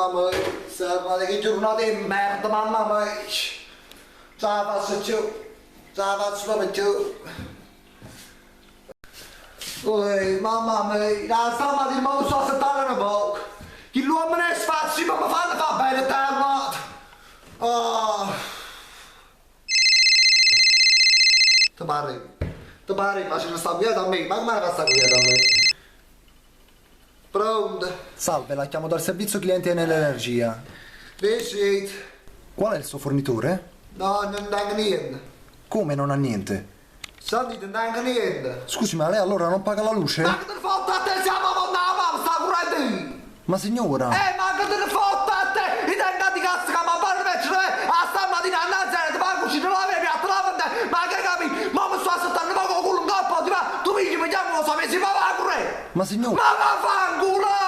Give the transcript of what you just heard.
Mamma mia, ma che giornata 'e merda, mamma mia! Ce 'a faccio cchiù, ce 'a faccio proprio cchiù. Uè, mamma mia, 'a stammatina mo me sto assettando nu poco. Chill'uommene 'e sfaccimma me fanno fa bene terra. Oh. Te pare, te pare, ma ce ne sta quieta a me, ma come fa sta quieta a me? Pronto? Salve, la chiamo dal servizio clienti Enel Energia. Dicite. Qual è il suo fornitore? No, nun tengo niente. Come non ha niente? Sentite, nun tengo niente. Scusi, ma lei allora non paga la luce? Ma che te ne fotte a te, siamo a la sta corrente! Ma signora! Eh, ma che te ne fotte a te? I tengo di cazzo che mi fanno mettere a stamattina annanzi, ti fa cucina, lava i piatti, lava te, ma che capi? Ma mi sto aspettando poco culo in coppa, ti va, tu mi chiami, lo so, mi si fa la corrente! Ma signora! Ma vaffanculo!